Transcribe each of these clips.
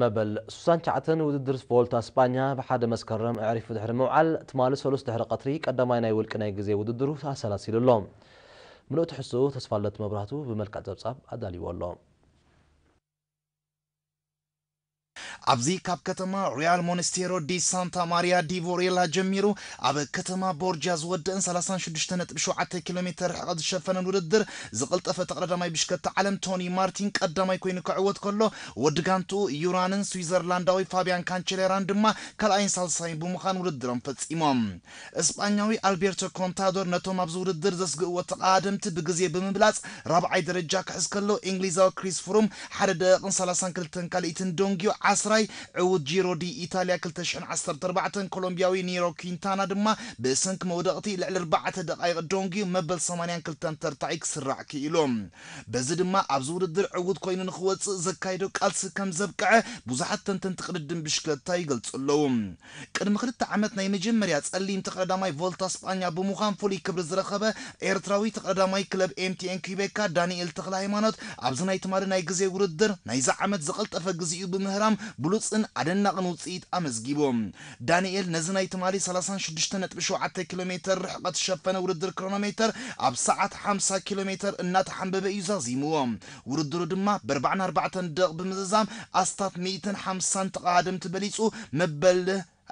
መበል ሱሳን ትሽዓተን ውድድር ቮልታ ስጳኛ ብሓደ መስከረም ኣዕሪፉ ድሕሪ ምውዓል፣ ትማሊ ሰሉስ ድሕሪ ቀትሪ ቀዳማይ ናይ ውልቂ ናይ ግዜ ውድድሩ ኣሰላሲሉ ኣሎ። ምሉእ ትሕዝትኡ ተስፋለት መብራህቱ ብመልክዕ ጸብጻብ ኣዳልይዎ ኣሎ። ኣብዚ ካብ ከተማ ሪያል ሞንስቴሮ ዲ ሳንታ ማሪያ ዲ ቮሬላ ጀሚሩ ኣብ ከተማ ቦርጃ ዝወደእን ሰላሳን ሽዱሽተ ነጥቢ ሸውዓተ ኪሎ ሜተር ርሕቐት ዝሸፈነን ውድድር ዝቐልጠፈ ተቐዳዳማይ ብሽክለታ ዓለም ቶኒ ማርቲን ቀዳማይ ኮይኑ ክዕወት ከሎ፣ ወዲ ጋንትኡ ዩራንን ስዊዘርላንዳዊ ፋቢያን ካንቸሌራን ድማ ካልኣይን ሳልሳይን ብምዃን ውድድሮም ፈጺሞም። እስጳኛዊ ኣልቤርቶ ኮንታዶር ነቶም ኣብዚ ውድድር ዘስግእዎ ተቐዳደምቲ ብግዜ ብምብላጽ ራብዓይ ደረጃ ክሕዝ ከሎ፣ እንግሊዛዊ ክሪስ ፍሩም ሓደ ደቂቕን ሰላሳን ክልተን ካልኢትን ደንጊዩ ዓስራይ፣ ዕዉት ጂሮ ዲ ኢታልያ ክልተ ሽሕን ዓሰርተ ኣርባዕተን ኮሎምቢያዊ ኒሮ ኪንታና ድማ ብሰንኪ መውደቕቲ ልዕሊ ኣርባዕተ ደቓይቕ ደንጊዩ መበል ሰማንያን ክልተን ተርታኢ ክስራዕ ክኢሉ። በዚ ድማ ኣብዚ ውድድር ዕዉት ኮይኑ ንኽወጽእ ዘካይዶ ቃልሲ ከም ዘብቅዐ ብዙሓት ተንተንቲ ቅድድም ብሽክለታ ይገልጹ ኣለዉ። ቅድሚ ክልተ ዓመት ናይ መጀመርያ ጸሊም ተቐዳዳማይ ቮልታ ስጳኛ ብምዃን ፍሉይ ክብሪ ዝረኸበ ኤርትራዊ ተቐዳዳማይ ክለብ ኤምቲኤን ኩቤካ ዳንኤል ተኽለ ሃይማኖት ኣብዚ ናይ ትማሊ ናይ ግዜ ውድድር ናይዚ ዓመት ዝቐልጠፈ ግዜኡ ብምህራም ብሉጽን ኣደናቕን ውጽኢት ኣመዝጊቡ። ዳንኤል ነዚ ናይ ትማሊ ሰላሳን ሽዱሽተ ነጥቢ ሸውዓተ ኪሎ ሜተር ርሕቐት ዝሸፈነ ውድድር ክሮኖሜተር ኣብ ሰዓት ሓምሳ ኪሎ ሜተር እናተሓንበበ እዩ ዛዚምዎ። ውድድሩ ድማ ብኣርባዕን ኣርባዕተን ደቕ ብምዝዛም ኣስታት ሚእትን ሓምሳን ተቐዳደምቲ በሊጹ መበል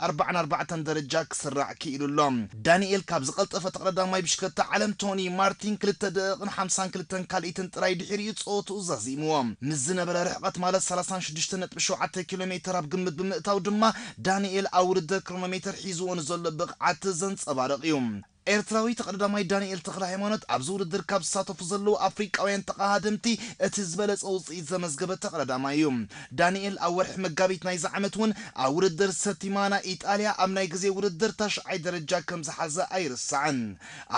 ኣርባዕን ኣርባዕተን ደረጃ ክስራዕ ክኢሉ ኣሎ። ዳንኤል ካብ ዝቐልጠፈ ተቐዳዳማይ ብሽክለታ ዓለም ቶኒ ማርቲን ክልተ ደቕን ሓምሳን ክልተን ካልኢትን ጥራይ ድሕሪኡ ጸወትኡ ዛዚምዎ። ምስ ዝነበረ ርሕቐት ማለት ሰላሳን ሽዱሽተ ነጥቢ ሸውዓተ ኪሎ ሜተር ኣብ ግምት ብምእታው ድማ ዳንኤል ኣብ ውድድር ክሮኖሜተር ሒዝዎ ንዘሎ ብቕዓት ዘንጸባርቕ እዩ። ኤርትራዊ ተቐዳዳማይ ዳንኤል ተኽለ ሃይማኖት ኣብዚ ውድድር ካብ ዝሳተፉ ዘለዉ ኣፍሪቃውያን ተቐዳደምቲ እቲ ዝበለጸ ውጽኢት ዘመዝገበ ተቐዳዳማይ እዩ። ዳንኤል ኣብ ወርሒ መጋቢት ናይዚ ዓመት እውን ኣብ ውድድር ሰቲማና ኢጣልያ ኣብ ናይ ግዜ ውድድር ታሽዓይ ደረጃ ከም ዝሓዘ ኣይርሳዕን።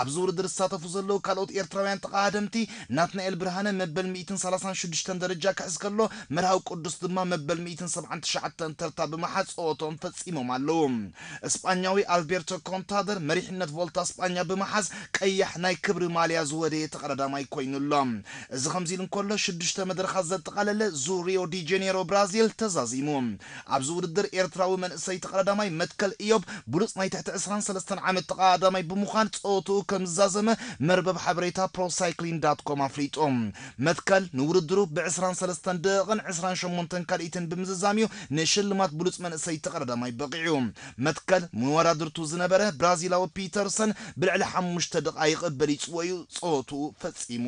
ኣብዚ ውድድር ዝሳተፉ ዘለዉ ካልኦት ኤርትራውያን ተቐዳደምቲ ናትናኤል ብርሃነ መበል ሚእትን ሰላሳን ሽዱሽተን ደረጃ ክሕዝ ከሎ፣ መርሃዊ ቅዱስ ድማ መበል ሚእትን ሰብዓን ትሽዓተን ተርታ ብምሓዝ ጸወትኦም ፈጺሞም ኣለዉ። እስጳኛዊ ኣልቤርቶ ኮንታደር መሪሕነት ቮልታ ስጳኛ ብምሓዝ ቀያሕ ናይ ክብሪ ማልያ ዝወደየ ተቐዳዳማይ ኮይኑ ኣሎ። እዚ ከምዚ ኢሉ እንከሎ፣ ሽዱሽተ መድረኻት ዘጠቓለለ ዙር ሪዮ ዲ ጄኔሮ ብራዚል ተዛዚሙ። ኣብዚ ውድድር ኤርትራዊ መንእሰይ ተቐዳዳማይ መትከል እዮብ ብሉጽ ናይ ትሕቲ ዕስራን ሰለስተን ዓመት ተቐዳዳማይ ብምዃን ጸወትኡ ከም ዝዛዘመ መርበብ ሓበሬታ ፕሮሳይክሊን ዳት ኮም ኣፍሊጡ። መትከል ንውድድሩ ብዕስራን ሰለስተን ደቂቕን ዕስራን ሸሞንተን ካልኢትን ብምዝዛም እዩ ንሽልማት ብሉጽ መንእሰይ ተቐዳዳማይ በቒዑ። መትከል መወዳድርቱ ዝነበረ ብራዚላዊ ፒተርሰን ብልዕሊ ሓሙሽተ ደቓይቕ በሊጽዎ እዩ ጸወትኡ ፈጺሙ።